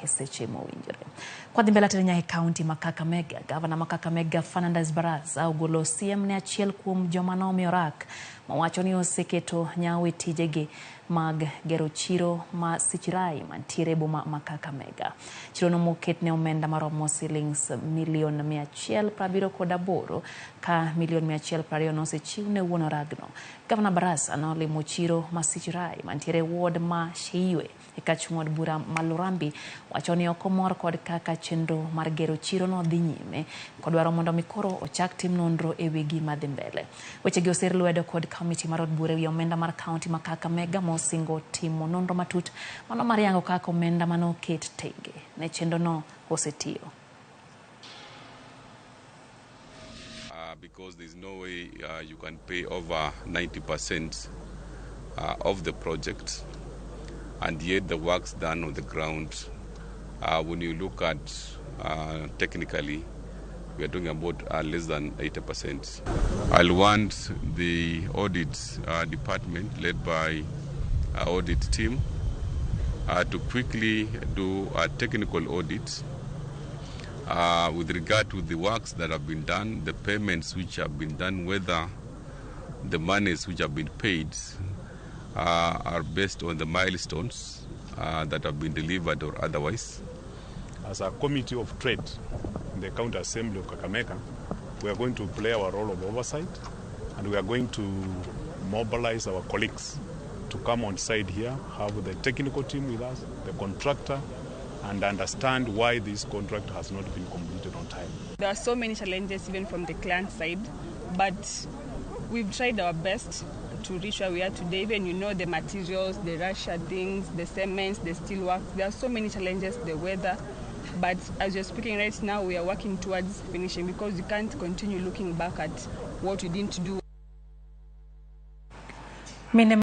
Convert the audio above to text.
e seche mowinjore. Kwadhi mbele atere nyaka e kaunti ma Kakamega, gavana ma Kakamega Fernandes Barasa ogolo siem ne achiel kuom joma nomiyo rak mowacho ni oseketo nyawo e tijegi mag gero chiro ma Sichirai mantiere e boma ma Kakamega. Chirono moket ne omenda maromo silings milion 178 ka milion 120 nosechiw ne wuon oragno. Gavana Barasa nolimo chiro ma Sichirai mantiere e ward ma Sheywe e kach ng'od bura ma Lurambi wacho ni ok omor kod kaka chenro mar gero chirono dhi nyime kodwaro mondo mi koro ochak tim nonro e wi gima dhi mbele. Wechegi oser lwedo kod komiti mar od bura e wi omenda mar kaunti ma Kakamega mosingo timo nonro matut mano mar yango kaka omenda manoket tenge ne chenrono osetiyo. Because there's no way you can pay over 90% of the project, and yet the work's done on the ground. When you look at technically, we are talking about less than 80%. I'll want the audit department led by our audit team to quickly do a technical audit with regard to the works that have been done, the payments which have been done, whether the monies which have been paid are based on the milestones that have been delivered or otherwise. As a committee of trade in the County Assembly of Kakamega, we are going to play our role of oversight, and we are going to mobilize our colleagues to come on site here, have the technical team with us, the contractor, and understand why this contract has not been completed on time. There are so many challenges even from the client side, but we've tried our best to reach where we are today. Even the materials, the Russia things, the cements, the steel work. There are so many challenges, the weather. But as you're speaking right now, we are working towards finishing because you can't continue looking back at what you didn't do. Mine